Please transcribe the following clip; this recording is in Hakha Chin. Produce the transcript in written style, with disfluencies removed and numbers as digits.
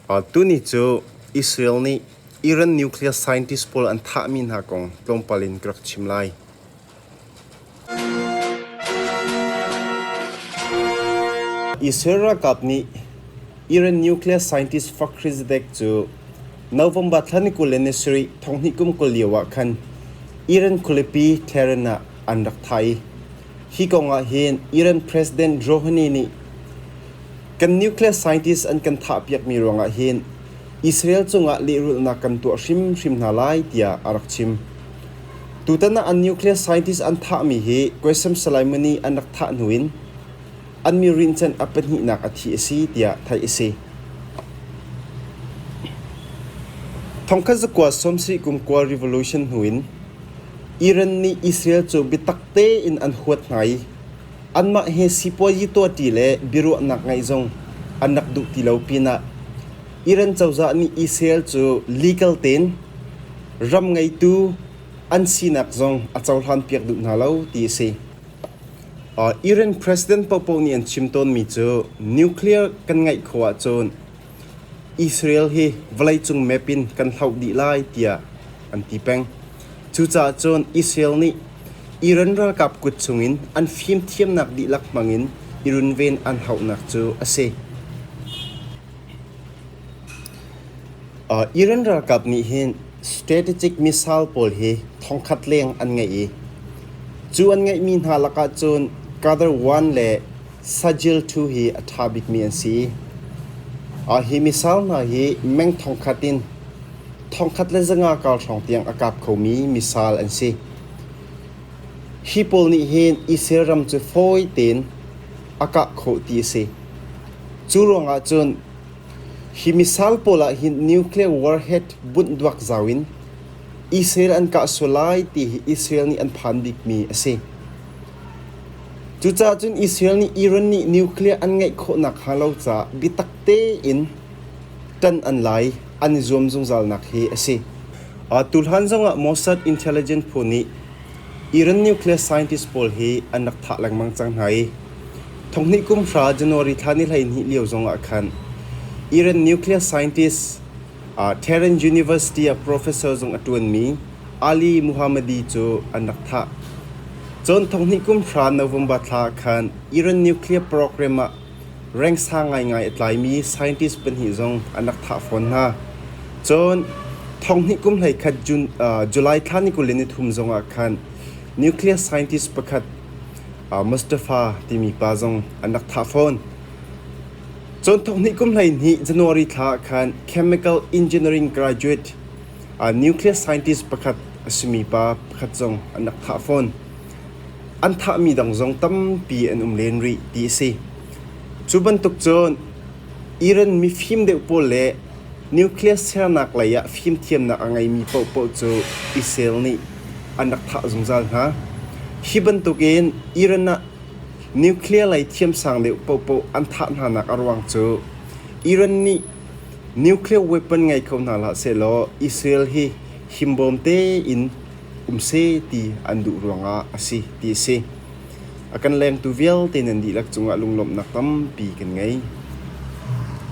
Tuni cu Israel nih Iran nuclear scientist pawl an thahmi hna kong tlawmpal in ka rak chim lai. Israel ralkap nih Iran nuclear scientist Fakhrizadeh cu November thla ni 27 thonghnih kum 20 lio ah khan Iran khualipi Tehran ah an rak thah i hi kong ah hin Iran President Rouhani nih Kan nuclear scientist an kan thahpiakmi ruangah hin Israel cungah lehrulhnak kan tuah hrimhrim hna lai tiah a rak chim. Tutan ah an nuclear scientist an thahmi hi Qasem Soleimani an rak thah hnu in an mi rinhcanh a pahnihnak a thi a si tiah theih a si. Thongkhat zakua sawmsarih kum kua revolution hnu in Iran nih Israel cu biatak tein an huat hna i Anmah he sipuazi tuahṭi le biaruahnak ngeih zong an rak duh ti lo pinah Iran cozah nih Israel cu legal tein ram ngeitu an sinak zong a cohlanpiak duh hna lo ti a si. Iran president paohpaoh nih an chim tawnmi cu nuclear kan ngeih khawh ahcun Israel hi vawleicung map in kan hloh dih lai tiah an ti peng. Cucaah cun Israel nih Iran ralkap kut chungin an fimthiamnak dihlak hmangin i runven an hauhnak cu a si. Iran ralkap nih hin strategic missile pawl hi thongkhat leng an ngeih i cu an ngeihmi hna lakah cun Qadr 1 le Sajil 2 hi a ṭha bikmi an si. Hi missile hna hi meng thongkhat in 1500 kar hrawng tiang a kap khomi missile an si. Hi pawl nih hin Israel ram cu fawi tein a kah khawh ti a si. Cu ruangah cun hi missile pawl ah hin nuclear warhead bunh duak zau in Israel an kah sual lai ti hi Israel nih an phan bikmi a si. Cucaah cun Israel nih Iran nih nuclear an ngeih khawh nakhnga lo caah biatak tein ṭan an lai an i zuam zungzalnak hi a si. Tuhlhan zongah Mossad intelligence phu nih Iran nuclear scientist pawl hi an rak thah lengmang cang hna i thonghnih kum hra January thla ni 12 lio zongah khan Iran nuclear scientist Tehran University ah professor zong a ṭuanmi Ali Mohammadi cu an rak thah. Cun thonghnih kum hra November thla ah khan Iran nuclear program ah rank sang ngaingai a tlaimi scientist pahnih zong an rak thah fawn hna. Cun thonghnih kum 11 June, July thla ni 23 zongah khan nuclear scientist pakhat Mustafa timi pa zong an rak thah fawn. Cun thonghnih kum 12 January thla ah khan chemical engineering graduate nuclear scientist pakhat a simi pa pakhat zong an rak thah fawn. An thahmi dang zong tampi an um len rih ti a si. Cu bantuk cun Iran mifim deuh pawl le nuclear sernak lei ah fimthiamnak a ngeimi paohpaoh cu Israel nih an rak thah zungzal hna. Hi bantukin Iran ah nuclear lei thiamsang deuh paohpaoh an thah hnanak a ruang cu Iran nih nuclear weapon ngei kho hna hlah sehlaw Israel hi himbawm tein um seh ti an duh ruangah a si ti a si. A kan lengtu vialte nan dihlak cungah lunglawmhnak tampi kan ngei.